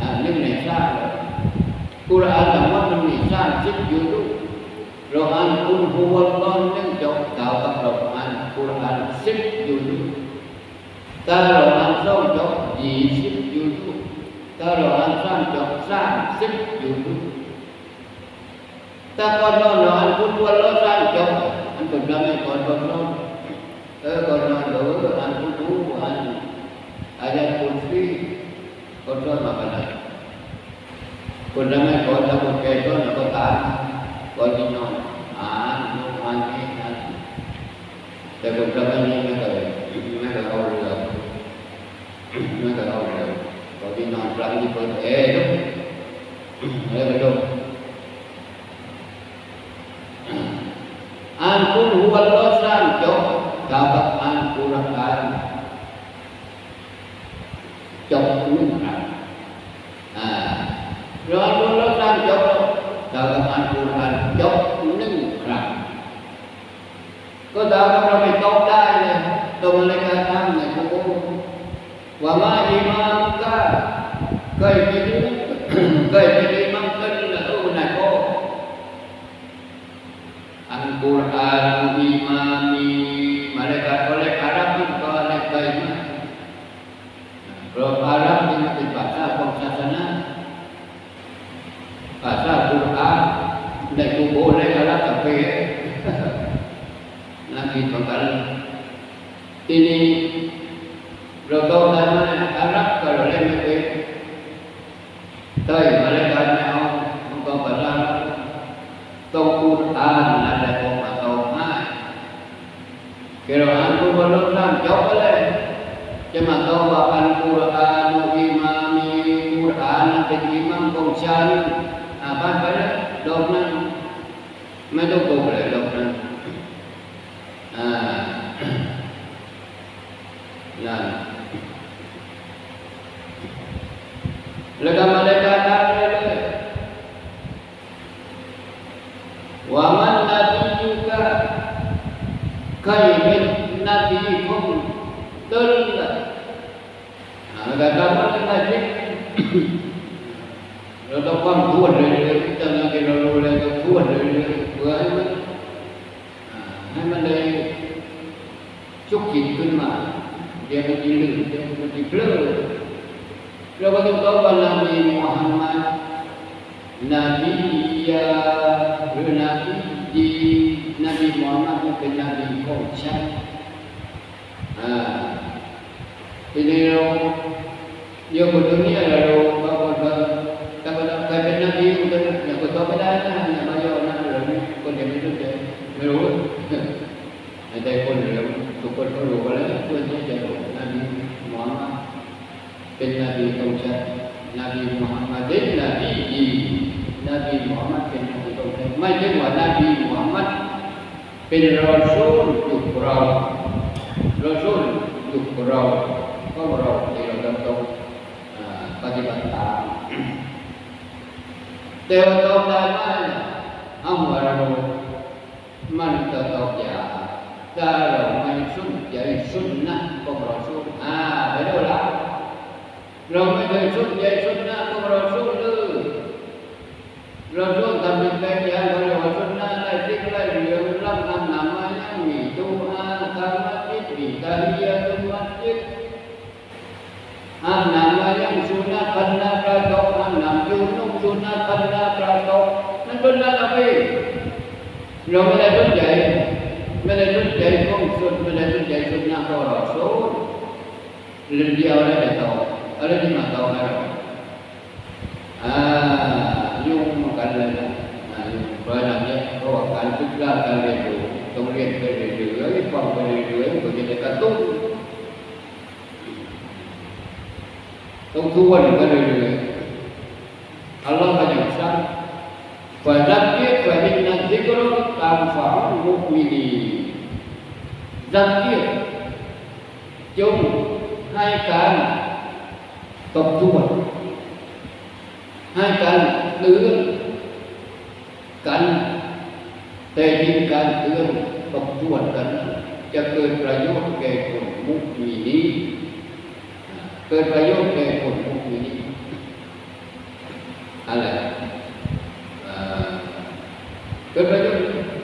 ອາ ໜຶ່ງໃນສາມ. ກຸຣອານທັງໝົດມັນມີສາມສິບຈຸຊູ ເຮົາອ່ານຄຸນຮຸວະລອໜຶ່ງຈົບເທົ່າກັບເຮົາອ່ານກຸຣອານສິບຈຸຊູ. ຖ້າເຮົາອ່ານສອງຈົບ ຊາວສິບຈຸຊູ ຖ້າເຮົາອ່ານສາມຈົບ ສາມສິບຈຸຊູ. ແຕ່ກ່ອນນອນເຮົາອ່ານຄຸນຮຸວະລອສາມຈົບ ອັນເພິ່ນກະໃຫ້ກ່ອນນອນ ເອີ ກ່ອນນອນເດີ ອ່ານຄຸນຮູ ອ່ານອາຍາດກຸນຊີ ກ່ອນນອນມາປານນັ້ນ. ຄົນສະໄໝກ່ອນ ຖ້າຄົນແກ່ກ່ອນແລ້ວກໍຕາຍ ກ່ອນຊິນອນ ອ່ານ ອ່ານນີ້ ອ່ານ ແຕ່ຄົນສະໄໝນີ້ມັນກໍ ມັນກໍເອົາເລື່ອງ ມັນກໍເອົາເລື່ອງ ກ່ອນຊິນອນ ຫຼັງທີ່ເປີດແອ ແລ້ວກໍລົງ ອ່ານກຸນຫົວລອສາມຈົບ ເທົ່າກັບອ່ານກຸນອານ ຈົບໜຶ່ງຄັ້ງ ອ່າ ລອງດູ ລອງສາມຈົບ ເທົ່າກັບອ່ານກຸນອານຈົບໜຶ່ງຄັ້ງ ກໍເທົ່າກັບເຮົາໄປຕົບໄດ້ເລີຍ ຕົບມາລາຍກາຖາມໃນກຸໂບ ວ່າ ما إمامك؟ ໃຜເປັນ ໃຜເປັນອິໝາມເຈົ້າ? ເອີ ນາຍພໍ່ القرآن إمامي ມາລາຍກາ ກໍເລີຍອາຣັບ ມັນກໍເລີຍໄດ້ມາ ເພາະອາຣັບນີ້ມັນເປັນພາສາຂອງສາສະໜາ ພາສາກຸຣອານ ໃນກູໂບ ໃນອາຣັບກະເປ ນະ ຜິດປະການ ທີນີ້ ເຮົາຕ້ອງໄດ້ມາອາຣັບ ກໍເຮົາເລີຍໄປເປັນ ໄດ້ມາລາຍການແນວ ມັນກໍປະສານ ຕ້ອງກູດອ່ານນັ້ນແຫຼະ ອອກມາຕອບໃຫ້ ແຕ່ລະອັນ ເພິ່ນວ່າລົດນ້ຳຈອບໄປແລ້ວ ຈະມາຕອບວ່າ القرآن إمامي ກຸຣອານນັ້ນເປັນອີມາມຂອງຊັ້ນ ອາ ຜ່ານໄປແລ້ວ ດອກນັ້ນ ແມ່ນຕົກຕົກແລ້ວ ດອກນັ້ນ ອ່າ ນັ້ນ ແລ້ວກໍມາລາຍການຖາມເລື້ອຍໆ ວ່າ من نبيك ໃຜແມ່ນນະບີຂອງເຈົ້າລະ? ອ່າ ກໍຖາມວ່ານະບີ ເຮົາຕ້ອງຟັງທວນເລື້ອຍໆ ຈັ່ງນັ້ນທີ່ເຮົາຮູ້ແລ້ວກໍທວນເລື້ອຍໆ ເພື່ອໃຫ້ມັນ ອ່າ ໃຫ້ມັນໄດ້ຊຸກຄິດຂຶ້ນມາ ດຽວມັນຊິລືມ ດຽວມັນຊິເບລີ ແລ້ວກໍຕ້ອງຕອບວ່າ ນະບີມຸຮັມມັດ ນະບີຢາ ຫຼື ນະບີດີ ນະບີມຸຮັມມັດ ມັນເປັນນະບີຂອງສັດ ອ່າ ທີນີ້ເຮົາ ໂຍມຄົນຕົວເນີ້ຍລະໂລ ບາງຄົນກໍ ແຕ່ວ່າໃຜເປັນນະບີ ມັນກໍຍັງກໍຕອບບໍ່ໄດ້ນະ ຢ່າມາຍໍ້ນະ ເລື່ອງຄົນຍັງບໍ່ສົນໃຈ ບໍ່ຮູ້ ໃຫ້ແຕ່ຄົນເລື່ອງ ທຸກຄົນກໍຮູ້ກັນແລ້ວ ເພິ່ນໃຫ້ໃຈນະບີມຸຮັມມັດ ເປັນນະບີຂອງສັດ ນະບີມຸຮັມມັດ ເປັນນະບີດີ ນະບີມຸຮັມມັດ ເປັນນະບີຂອງສັດ ໝາຍເຖິງວ່ານະບີມຸຮັມມັດ ເປັນລະຊູລຢູ່ກັບເຮົາ ລະຊູລຢູ່ກັບເຮົາ ຂອງເຮົາທີ່ເຮົາຈະຕ້ອງ ເອີ ປະຕິບັດຕາມ ແຕ່ວ່າຕອບໄດ້ໄໝ? ເຮົາວ່າເຮົາ ມັນກໍຕອບຍາກ ຖ້າເຮົາໄມ່ສົນໃຈສຸນນະຂອງລະຊູລ ອາ ໄປໂດນລະ ເຮົາໄມ່ໄດ້ສົນໃຈສຸນນະຂອງລະຊູລເລີຍ ລະຊູລທຳເປັນແປດຢ່າງ ເຂົາເອີ້ນວ່າສຸນນະ ຫຼາຍສິ່ງຫຼາຍເລື່ອງ ຫຼັງອາບນ້ຳມາຍັງມີດູອາ ທາມະຈິດ ມີຕະຮິຍາຕຸນມັດຈິດ ອາບນ້ຳມາຍັງສຸນນະ ພັນໜ້າປາຕົກ ອາບນ້ຳຈຸໜຸ່ມ ສຸນນະ ພັນໜ້າປາຕົກ ມັນສຸນນະນະບີ ເຮົາໄມ່ໄດ້ສົນໃຈ ໄມ່ໄດ້ສົນໃຈຂອງສຸນ ໄມ່ໄດ້ສົນໃຈສຸນນະຂອງລະຊູລ ເລື່ອງດຽວໄດ້ແຕ່ຕອບ ອາ ແລ້ວຊິມາຕອບໃຫ້ເຮົາ ອ່າ ຫຍຸ້ງນຳກັນເລີຍນະ ອ່າ ຫຍຸ້ງ ເພາະນັ້ນເນຍ ເພາະວ່າການສຶກສາ ການຮຽນຮູ້ ຕ້ອງຮຽນໄປເລື້ອຍໆ ຟັງໄປເລື້ອຍໆ ມັນກໍຈະໄດ້ກະຕຸ້ນ ຕ້ອງທວນໄປເລື້ອຍໆ ອັນລະກໍຍັງຊັ້ນ فذكر فإن الذكرى تنفع المؤمنين ຊັກກິດ ຈົ່ງໃຫ້ການທົບທວນ ໃຫ້ການເຕືອນກັນ ແທ້ຈິງການເຕືອນທົບທວນກັນ ຈະເກີດປະໂຫຍດແກ່ຄົນມຸມິນີນ ເກີດປະໂຫຍດແກ່ຄົນມຸມິນີນ. ອັນແຫຼະ ເອີ ເກີດປະໂຫຍດ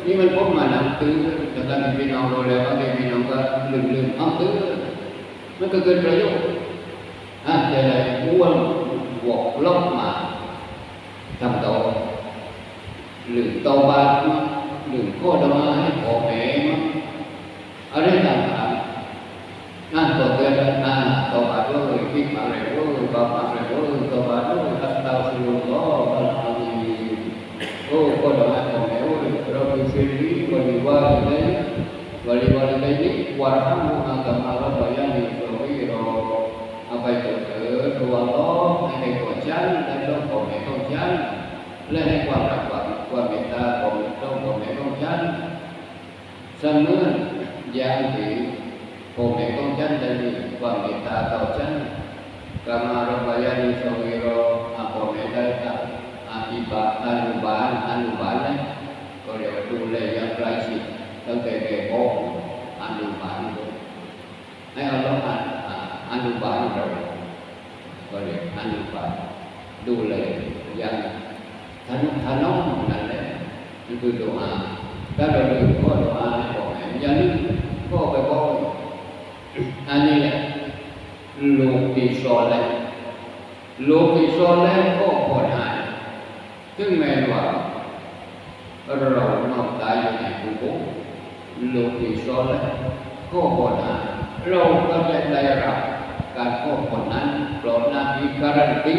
ນີ້ມັນພົບມານຳຕື່ມ ແລ້ວກໍມີພີ່ນ້ອງໂດນແລ້ວ ບາງທີພີ່ນ້ອງກໍລືມໆ ເອົາຕື່ມ ມັນກໍເກີດປະໂຫຍດ ອາດຈະໄດ້ອ້ວນບວກລົບມາ ທຳຕໍ່ ຫຼື ເຕົາບາດມາ ຫຼື ຂໍດອງອາໃຫ້ພໍ່ແມ່ມາ ອະໄລຕ່າງໆ ອ່ານຂໍເຕືອນກັນ ອ່າ ເຕົາບາດເວີຍ ຜິດມາກແລ້ວເວີຍ ບາບມາກແລ້ວເວີຍ ເຕົາບາດເວີຍ ອັສຕາກຟິຣຸລລອ ولوالدي ولوالدين وارحمهما كما ربياني صغيرا. ເອົາໄປເຖິງເອີ ໂອ້ອັລລອ ໃຫ້ໄດ້ກວດຊັນ ແລະຊົງພໍ່ແມ່ຂອງສັນ ແລະໃຫ້ຄວາມຮັກຄວາມ ຄວາມເມດຕາຂອງຊົງພໍ່ແມ່ຂອງສັນ ສະເໝືອນຢ່າງທີ່ພໍ່ແມ່ຂອງສັນໄດ້ມີຄວາມເມດຕາຕໍ່ສັນ ກາມາຣັບບາຍານີ ຊະກີຣາ ອາ ພໍ່ແມ່ໄດ້ອະ ອະທິບາ ອະນຸບານ ອະນຸບານແລ້ວ ກໍຮຽກວ່າດູແລຢ່າງໃກ້ຊິດ ຕັ້ງແຕ່ແບເບາະ ອະນຸບານເລີຍ ໃຫ້ເອົາລະອະ ອະນຸບານເລີຍ ກໍຮຽກອະນຸບານ ດູແລຢ່າງທະນຸຖະໜອມນັ້ນແຫຼະ ນັ້ນຄືດູອາ ຖ້າເຮົາລືມຂໍດູອາໃຫ້ພໍ່ແມ່ ຢ່າລືມ ຂໍໄປບອກ ອັນນີ້ແຫຼະ ລູກທີ່ຊອເລ ລູກທີ່ຊອເລກໍບໍ່ໄດ້ ເຖິງແມ່ນວ່າເຮົານອນຕາຍຢູ່ໃນກຸໂບ ລູກທີ່ຊອເລກໍບໍ່ໄດ້ ເຮົາກໍຈະໄດ້ຮັບການຂໍຜົນນັ້ນ ເພາະນະບີກາຣັນຕີ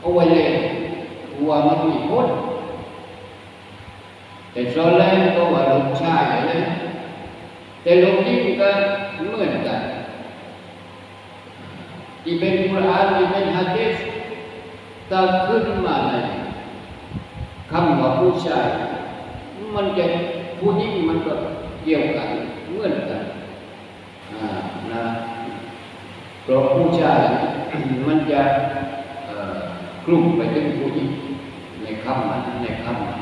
ເອົາໄວ້ແລ້ວວ່າມັນມີຜົນ. ແຕ່ຊອເລກໍວ່າລູກຊາຍແຫຼະ ແຕ່ລູກຍິງກໍເໝືອນກັນ ທີ່ເປັນກຸຣອານ ທີ່ເປັນຮະດີສ ຕາຂຶ້ນມາໃນຄຳວ່າຜູ້ຊາຍ ມັນຈະ ຜູ້ຍິງມັນກໍກ່ຽວກັນ ເໝືອນກັນ ອາ ນະ ເພາະຜູ້ຊາຍມັນຈະ ເອີ ຄລຸມໄປເຖິງຜູ້ຍິງ ໃນຄຳນັ້ນ ໃນຄຳນັ້ນ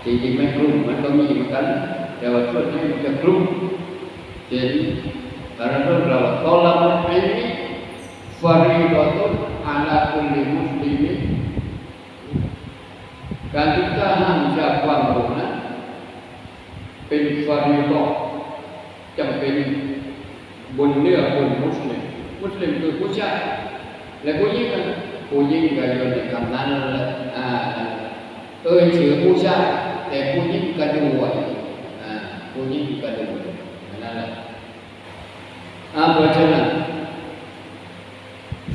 ທີ່ຈິງແມ່ນກະກະລຸມ ມັນກໍມີເໝືອນກັນ ແຕ່ວ່າສ່ວນໃຫຍ່ມັນຈະກະກະລຸມ ເຊັ່ນ ທ່ານລະສູນກ່າວວ່າ طلب العلم فريضة على كل مسلم ການສຶກສາຫາວິຊາຄວາມຮູ້ນັ້ນ ເປັນຟະຣີເດາະ ຈຳເປັນບົນເນື້ອຄົນມຸສລິມ ມຸສລິມຄືຜູ້ຊາຍ ແລະ ຜູ້ຍິງນັ້ນ ຜູ້ຍິງກໍຢູ່ໃນຄຳນັ້ນແຫຼະ ອາ ເອີ່ຍຊື່ຜູ້ຊາຍ ແຕ່ຜູ້ຍິງກໍດ້ວຍ ອາ ຜູ້ຍິງກໍດ້ວຍ ອັນນັ້ນແຫຼະ ອາ ເພາະສະນັ້ນ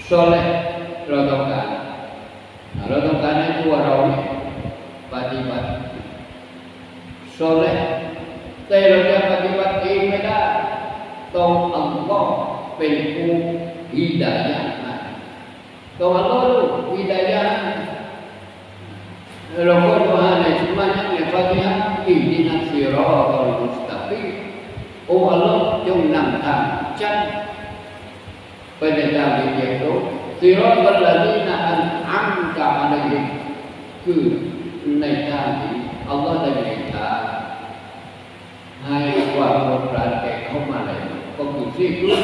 ຊອເລ ເຮົາຕ້ອງການ ເຮົາຕ້ອງການໃຫ້ຕົວເຮົານີ້ປະຕິບັດຊອເລ ແຕ່ເຮົາຈະປະຕິບັດເອງໄມ່ໄດ້ ຕ້ອງອັລລອຮ໌ເປັນຜູ້ຮິດາຍາໃຫ້ ຕ້ອງອັລລອຮ໌ຮິດາຍາໃຫ້ ແລ້ວກໍດູອາໃນຊຸມມະຍັງໃນຟາຕິຮະ اهدنا الصراط المستقيم ໂອ້ອັລລອຮ໌ ຈົ່ງນຳທາງສັນ ໄປໃນທາງທີ່ຮຽບຕົງ صراط الذين أنعمت عليهم ຄືໃນທາງທີ່ອັລລອຮ໌ໄດ້ເມດຕາ ໃຫ້ຄວາມໂປດປານແກ່ເຂົາມາແລ້ວ ກໍຄືສີ່ກຸ່ມ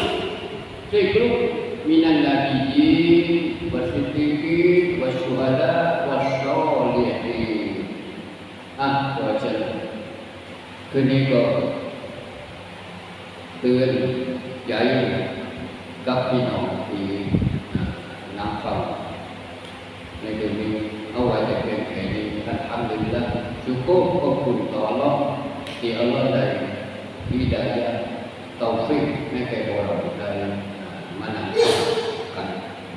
ສີ່ກຸ່ມ من النبيين والصديقين والشهداء والصالحين ອາ ເພາະສະນັ້ນ ຄືນນີ້ກໍເຕືອນໃຈກັບພີ່ນ້ອງທີ່ ອາ ນັ່ງຟັງໃນມື້ນີ້ ເອົາໄວ້ແຕ່ພຽງແຄ່ນີ້ ອັນຮັມດຸລິລລາ ຊູໂກ ຂອບຄຸນຕໍ່ອັລລອຮ໌ ທີ່ອັລລອຮ໌ໄດ້ຮິດາຍາ ເຕົາຟິກ ໃຫ້ແກ່ພວກເຮົາໄດ້ ອາ ມານັ່ງຟັງກັນ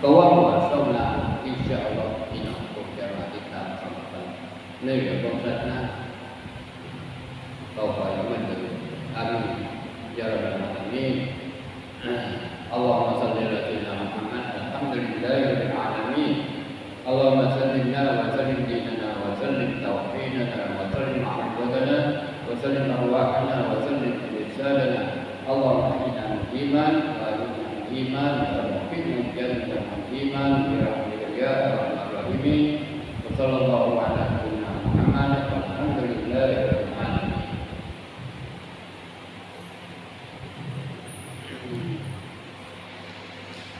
ກໍຫວັງວ່າເຊົ້າໜ້າ ອິນຊາອັລລອຮ໌ ພີ່ນ້ອງຄົງຈະມາຕິດຕາມຟັງກັນ ໃນເລື່ອງຂອງສາສະໜາຕໍ່ໄປເໝືອນເດີມ. ອາມີນ يا رب العالمين. اللهم صل على سيدنا محمد. الحمد لله رب العالمين. اللهم سلمنا وسلم ديننا وسلم توحيدنا وسلم عقيدتنا وسلم أرواحنا وسلم أجسادنا. اللهم أحينا مسلما وأمتنا مسلما وأدخلنا الجنة مسلما برحمتك يا أرحم الراحمين. وصلى الله على